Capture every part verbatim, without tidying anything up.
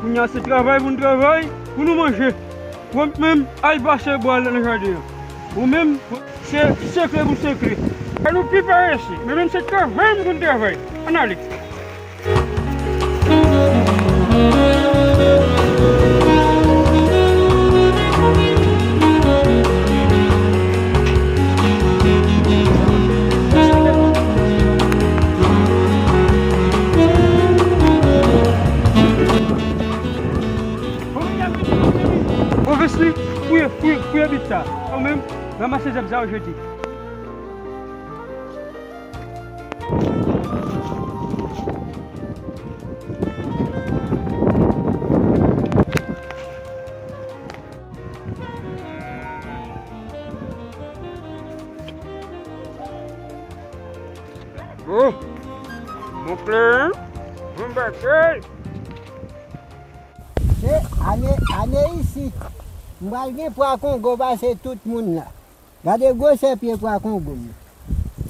Kounye a se travay pou n travay, pou nou manje. Ou menm, al pase bwa nan jaden an. Ou menm, se sekre pou sekre. Fè nou pi parese. Men menm se travay pou n travay. Ann ale. Bon, Wesley, fouye, fouye, fouye bit sa. Ou menm, ranmase zèb sa yo jete. Oh, mon kleren, bon bagay. Se ane, ane isit, m pral gen pwa Kongo pase tout moun la. Gade gwosè pye pwa Kongo m yo.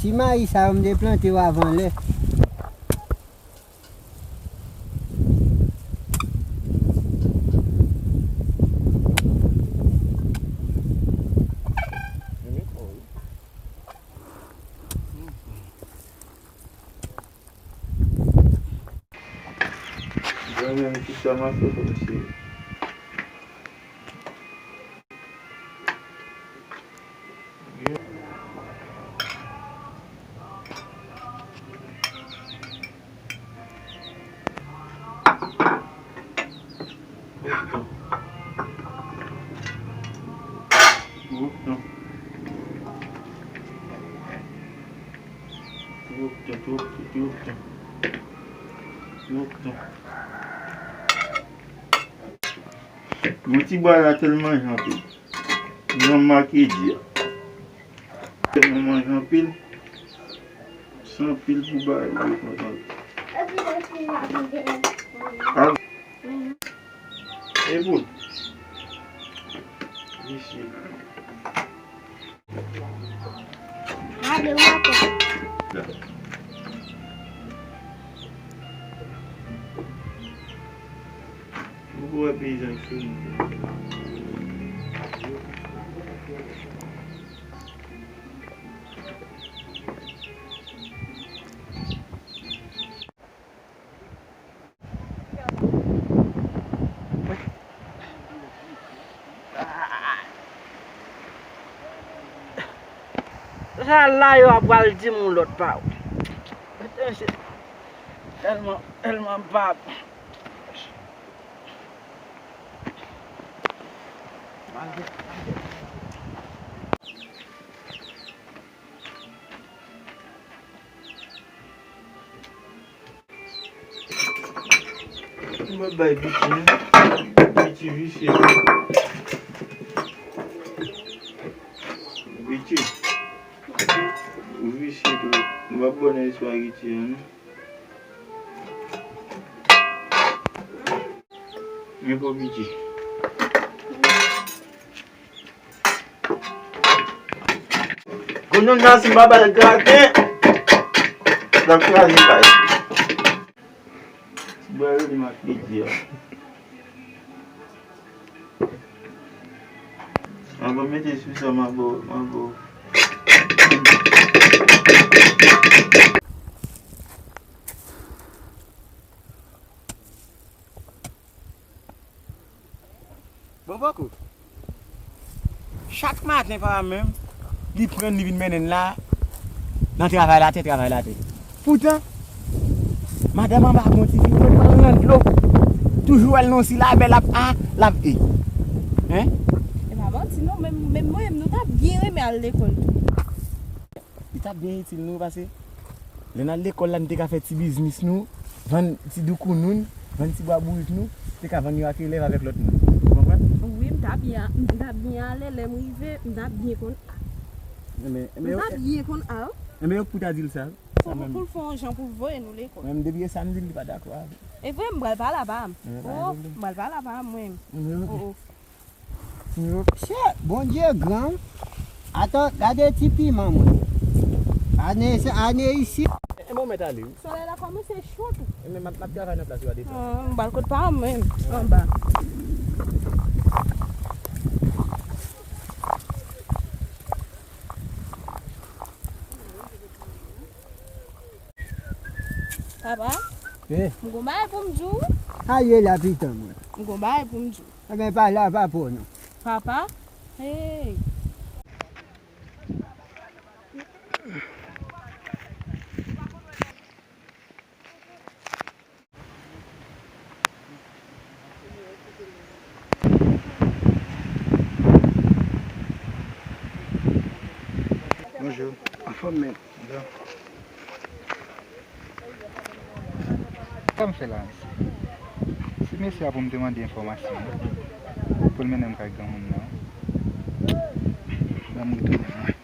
Ti mayi sa yo m te plante yo avan lè. Gade yon ti sa m ap fè kòmsi. Twòp tan. Twòp tan, twòp tan, twòp tan. Twòp tan. Yon ti bwa la tèlman jan anpil. Jan make di a. Tèlman manje anpil. Se anpil pou bay li kontan. Al. E boul. Visye. Gade w atò. Ou wè peyizan k souri. Sa la yo ap pral di m yon lòt pawòl. Tèlman, tèlman m pa. Mwen bay piti, piti visye. Piti. Visye tou. Mwen pa bon nan espageti a, non. Men pou piti. Kounye a si m pa ba l graten, l ap kraze kay. Ti bwa yo li m ap piti a. An bon mete sou sa m ap bo, m ap bo. Bon, poko. Chak maten, papa m menm, li pran n, li vin mennen n la, nan travay latè, travay latè. Poutan, madanm anba gon ti fi, mwen pral nan dlo. Toujou wè l nan silabè, l ap a, l ap e. Hein? E pa manti, non, menm, menm mwen, nou t ap byen renmen al lekòl tou. Li t ap byen itil nou, paske lè n al lekòl la, nou te ka fè ti biznis nou, vann ti doukounou n, vann ti bwa bourik nou, te ka vann yo ak elèv avèk lòt moun. Ou konprann? Wi, m t ap byen, m t ap byen ale, lè m rive, m t ap byen konn a. Enben, enben, m t ap byen konn a, wi. Enben, yo k pou ta di l sa, wi. Sa pou, menm, pou l fè yon jan pou l voye nou lekòl. Menm depi e sa m di l, li pa dakò avè m. E vre, m pral pale a pa m. Enben, pa gen pwoblèm. O, m pral pale a pa m, mwen. Enben, ok. O, o. Chè, Bondye gran. Atann, gade ti piman mwen. Ane, ane isit. E bon, Mèt ale, wi. Solèy la kòmanse cho tou. E men m ap, m ap travay nan plas yo a detan. Ah, m pral kot pa m menm, anba. Papa, wi, m gon bagay pou m di w. Aye la, pitit mwen. M gon bagay pou m di w. Ebyen, pa la, pa pou non. Papa, hey. Bonjou. Anfòm, men. Bon. Sa m fè la, mesye? Se mesye a pou m te mande enfòmasyon, wi. Pou l mennen m kay granmoun nan, wi. Ban m retounen, mwen.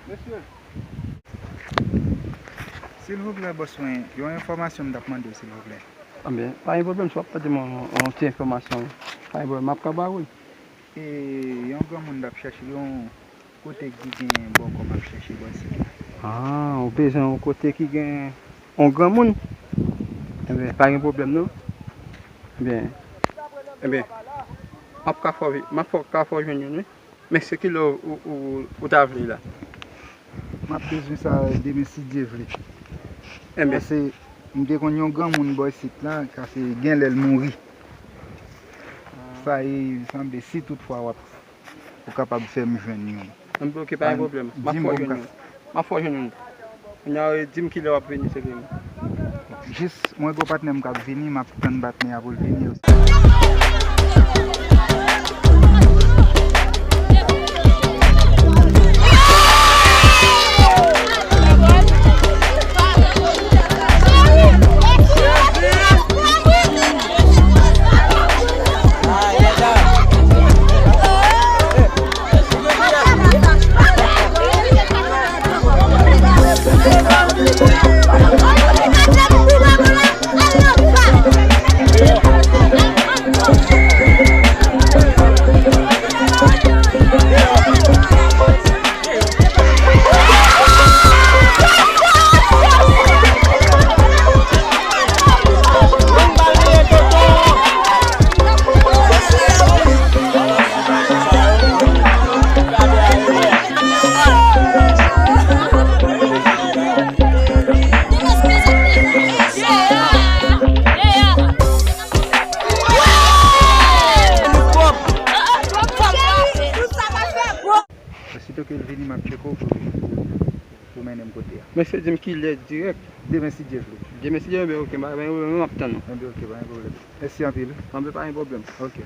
Mesye. Silvouplè, bòs mwen, yon enfòmasyon m t ap mande w, silvouplè. Anben, pa gen pwoblèm, si w ap mande m yon, yon ti enfòmasyon, pa gen pwoblèm, m ap ka ba ou l. E, yon granmoun m t ap chèche, yon kote ki gen bòkò m ap chèche bò isit la. Ah, ou bezwen yon kote ki gen yon granmoun? Enben, pa gen pwoblèm, non. Enben, enben, m ap ka fè w, m ap fè w, ka fè w jwenn youn, wi. Men se kilè ou, ou, ou, ou ta vle la? M ap bezwen sa demen si Dye vle. Enben. Paske m te konn yon granmoun bò isit la, sa se genlè l mouri. Sa e, sanble si toutfwa w ap, ou kapab fè m jwenn youn. Enben, oke, pa gen pwoblèm. M ap fè w jwenn youn. M ap fè w jwenn youn. Kounye a, di m kilè w ap vini, se li menm. Jis, mwen gen yon patnè m k ap vini, m ap tann patnè a pou l vini. Osito ke l vini, m ap tcheke w pou, pou, pou mennen m kote a. Mesye, di m kilè dirèk. Demen, si Dye vle. Demen, si Dye vle, oke, m ap tann ou. Enben, oke, pa gen pwoblèm. Mèsi anpil. Anben, pa gen pwoblèm. Oke.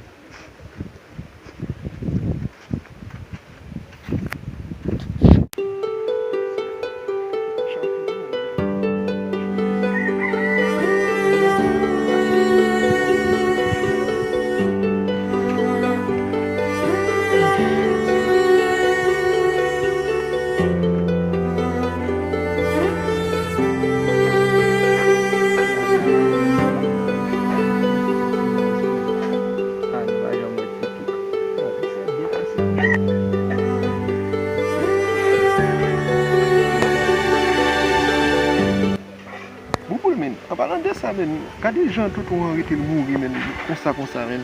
Bouboul, men, an palan de sa, men, gade jan tonton an rete l mouri, men, konsa, konsa, men.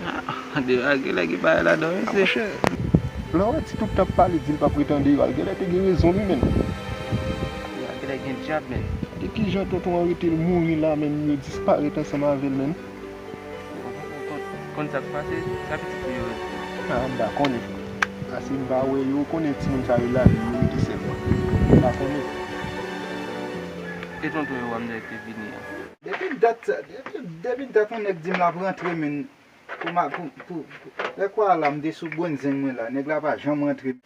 Ah, de, ah, genlè gen bagay ladan, wi, ah, mesye. Monchè, lè w wè ti tout t ap pale, di l p ap ret an deyò a, l genlè te gen rezon l, wi, men. Genlè gen dyab, men. De ki jan tonton an rete l mouri la, men, yo disparèt ansanm avè l, men. Ou konn, konn sa k pase, sa pitit ou yo rete? Ah, m pa konnen. Paske m pa wè yo, ou konnen timoun sa yo lavi, yo rete sèlman. M pa konnen. E tonton yo a m te vini an? Depi dat sa, depi, depi dat yon nèg di m l ap rantre, men, pou ma, pou, pou, pou, lè kwa la, m te sou grenn zeng mwen la, nèg la pa janm rantre.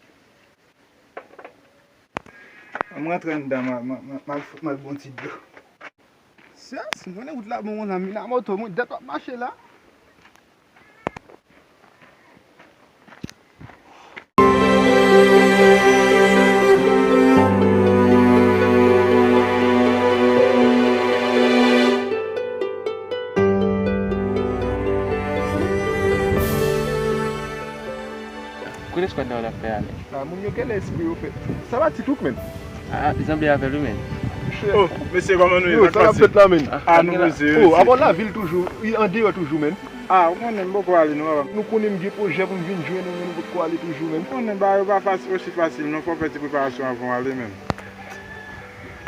An m rantre anndan, m a, m a, m a, m al fout, m al bon ti dlo. Sè, si m konnen wout la bon konsa, m vin a moto, mwen dèt w ap mache la. Kote Kòd la w t ap fè a, men. Ah, moun yo genlè espre yo fèt. Sa pa ti tout, men. Ah, zanble avè l, wi, men. Oh, mesye, kòman nou ye? Yo, sa k ap fèt la, men? Ah, nou poze, oh, mesye. Abò lavil toujou, wi, andeyò toujou, men. Ah, ou konnen m poko ale, non, papa. Nou konnen m gen pwojè pou m vin jwenn ou, men nou potko ale toujou, men. Ou konnen bagay yo pa fasil, osi fasil, non, fò w fè ti preparasyon anvan w ale, men.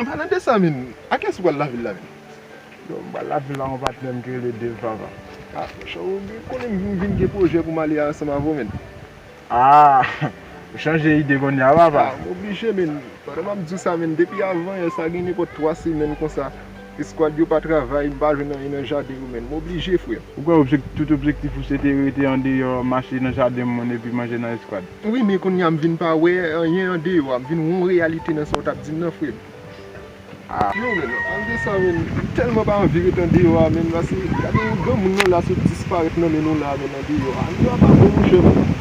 An palan de sa, men, a kiyès ou pral lavil la, men? Yo, m pral lavil la, yon patnè m ki rele Dave, papa. Ah, monchè, ou konnen m vin, vin gen pwojè pou m ale ansanm avè w, men. Ah, ou chanje ide kounye a, papa? Ah, m oblije, men. Pandan m ap di w sa, men, depi avan yè, sa gen nenpòt twa semèn konsa. Eskwad yo pa travay, m pa jwenn anyen nan jaden yo, men. M oblije, frè m. Ou kwè objek-, tout objektif ou se te rete andeyò, mache nan jaden moun epi manje nan eskwad? Wi, men kounye a m vin pa wè anyen andeyò a, m vin wè yon reyalite nan sa w t ap di m nan, frè m. Ah. Yo, men, ann de sa, men, m tèlman pa anvi ret andeyò a, men, paske gade yon granmoun nan la sot disparèt nan men nou la, men, andeyò a. Andeyò a pa bon, monchè, men.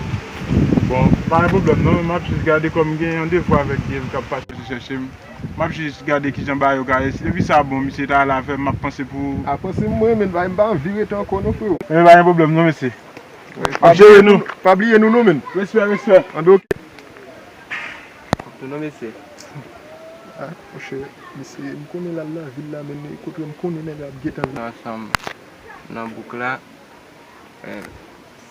Bon, pa gen pwoblèm, non, men m ap jis gade kòm gen yon devwa avèk Dave k ap pase sou chèche m. M ap jis gade kijan bagay yo ka resi. Depi sa bon, misye ta la fè m, m ap panse pou ou. A panse m, mwen, men, m pa anvi ret ankò, non, frè. Men pa gen pwoblèm, non, mesye. M ap jere nou. Pa bliye nou, non, men. Respè, respè. Anben, oke. Kòm tou non, mesye. Ah, monchè, mesye, m konnen l al lavil la, men kote m konnen nèg la ap gentan vin. Nou ansanm nan bouk la. Eh,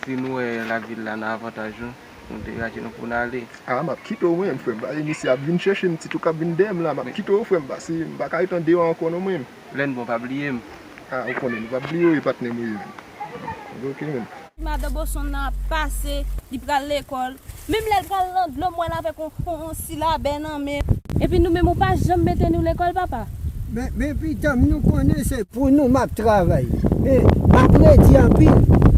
si nou wè lavil la nan avantaj nou, nou degaje nou pou n ale. Ah, m ap kite w, mwen, frè m. Paske misye ap vin chèche m, ti tou k ap vin dèyè m la, m ap kite w, frè m, paske m pa ka ret andeyò ankò, non, mwen. Lè n bon, pa bliye m. Ah, ou konnen, nou p ap bliye w, e patnè m ou ye, men. Oke, men. Madan Boston nan ap pase, li pral lekòl. Menm lè l pral nan dlo, m wè l avèk on, on, on silabè nan men. Epi nou menm, ou pa janm mete nou lekòl, papa. Men, men pitanm, nou konnen se pou nou m ap travay. E, m ap redi anpil.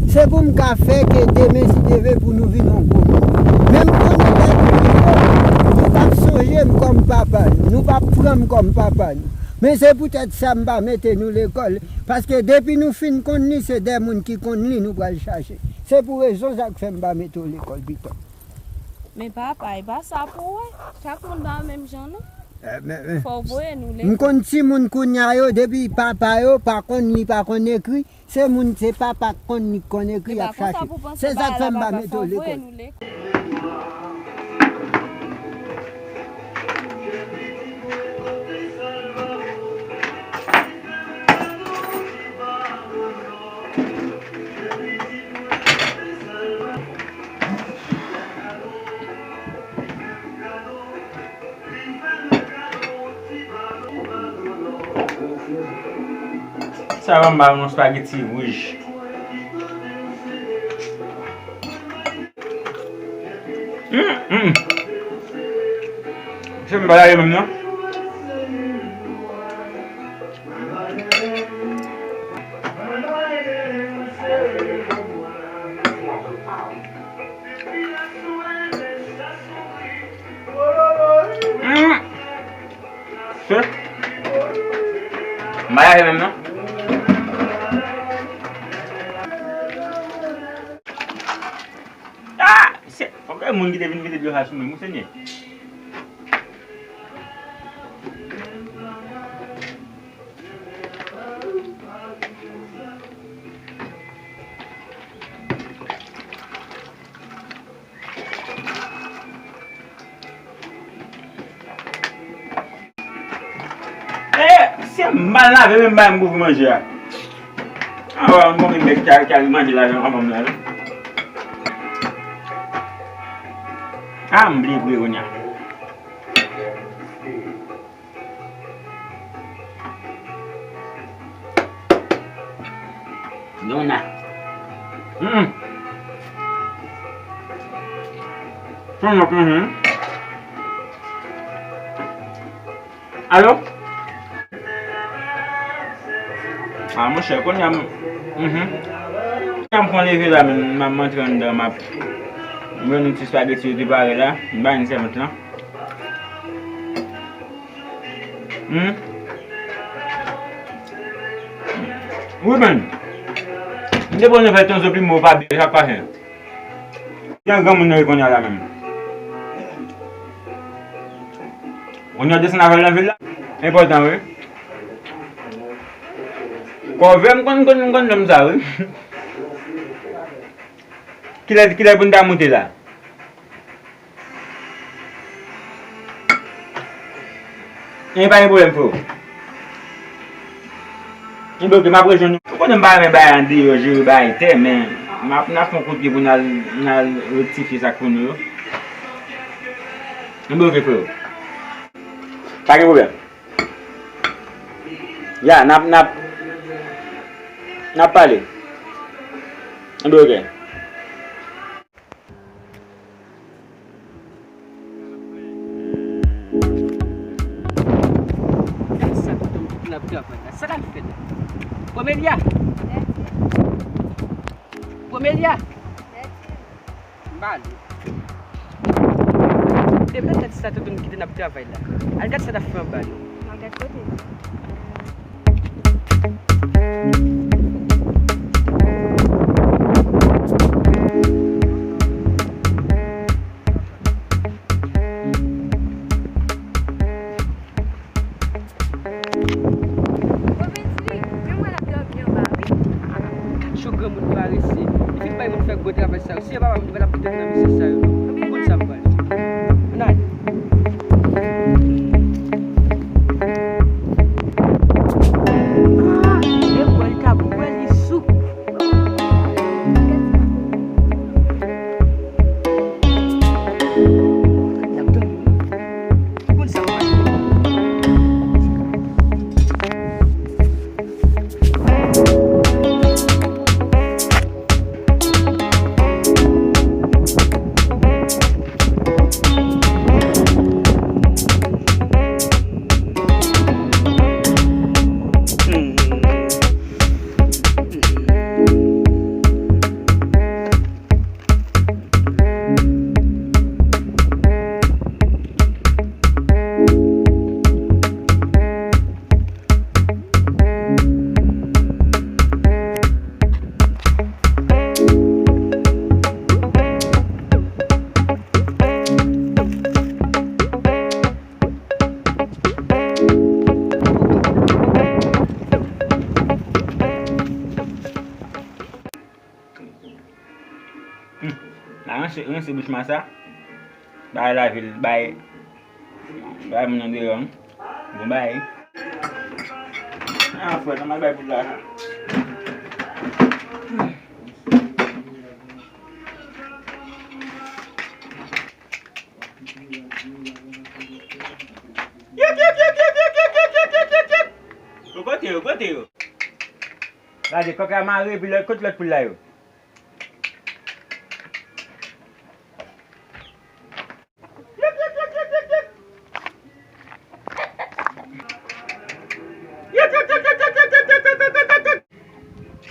Se pou m ka fè ke demen, si Dye vle, pou nou vin yon gwo moun. Men m konnen lè nou vin fò, nou p ap sonje m kòm papa nou. Nou p ap pran m kòm papa nou. Men se poutèt sa m pa mete nou lekòl, paske depi nou fin konn li, se de moun ki konn li nou pral chache. Se pou rezon sa k fè m pa mete w lekòl, pitanm. Men papa, e pa sa pou w wè. Chak moun pa menm jan, non. Eh, men, men, fò w voye nou lekòl. M konn timoun kounye a yo, depi papa yo pa konn li, pa konn ekri, se moun, se papa k konn li, k konn ekri, y ap chache. Se sa k fè m pa mete w lekòl. Sa va, m ba nou yon spaghetti wouj. Hum, hum. Se m pa lage menm non. Hum. Se. M pa lage menm non. Ah! Se, fòk gen moun ki te vin mete dlo sa sou mwen, Senyè. Eh, se m mal lave menm bagay m kouvri manje a. Awa, m konn bèk kari, kari manje la jan manman m la wi. Ah, m bliye vre kounye a. Dona. Hmm. Son lòt, mhm. Alo? Ah, monchè, kounye a m, mhm. Kounye a m pran leve la, men m ap antre anndan, m ap jwenn yon ti spaghetti yo te pare la, m ba yon sèvant lan. Hmm? Wi, men. M te pran nouvèl Tonzo Pimo pa byen, sa k pase? Jan granmoun yo ye kounye a la menm. Kounye a desann avè l nan vil la. Enpòtan, wi. Kòve m konn, konn, m konn nonm sa, wi. Kilè, kilè pou n ta moute la? Enben, pa gen pwoblèm, freo. Enben, oke, m ap rejwenn ou. Ou konnen m pa renmen bay andeyò, jere bay tè, men m ap, n ap fè yon kout pye pou n al, n al rektifye sa k pou nou yo. Enben, oke, freo. Pa gen pwoblèm. Ya, n ap, n ap, n ap pale. Enben, oke. Gad sa tonton m kite n ap travay la. Sa l ap fè la? Pomelia! Pomelia! M ba li. Depi lè gad sa tonton m kite n ap travay la. Al gad sa l ap fè anba non. M ap gad kote l ye. Gad yon granmoun parese. Li fin bay moun fè gwo travay sa yo. Si e pa pa moun, li pa t ap kite nou nan mizè sa yo non. Ou konn sa m pral. Ann ale. Ah, e bwè l t ap bwè, li sou. L ap dòmi wi. Ou konn sa m pral. Hmm. La ranse, ranse bouch masa. Bay lavil, bay, bay moun nan deyò. Bon bay. Ah, frè, nan mal bay pou la. Yo, kote yo, kote yo? Gade, kòk la mare, epi lòt, kote lòt poul la yo?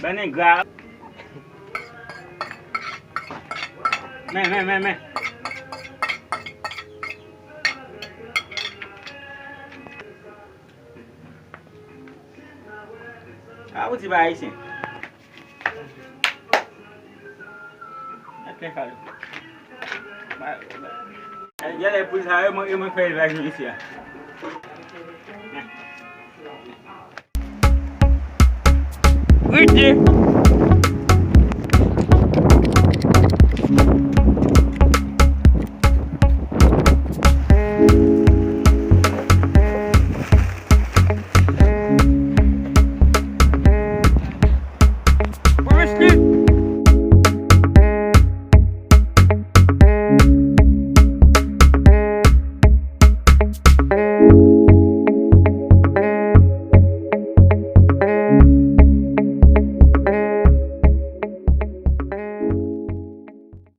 Bann engra. Men, men, men, men. Ah, ou di pa ayisyen. Gade falo. Gade poul sa yo, mwen, mwen fè elvaj nou isi a. Rete.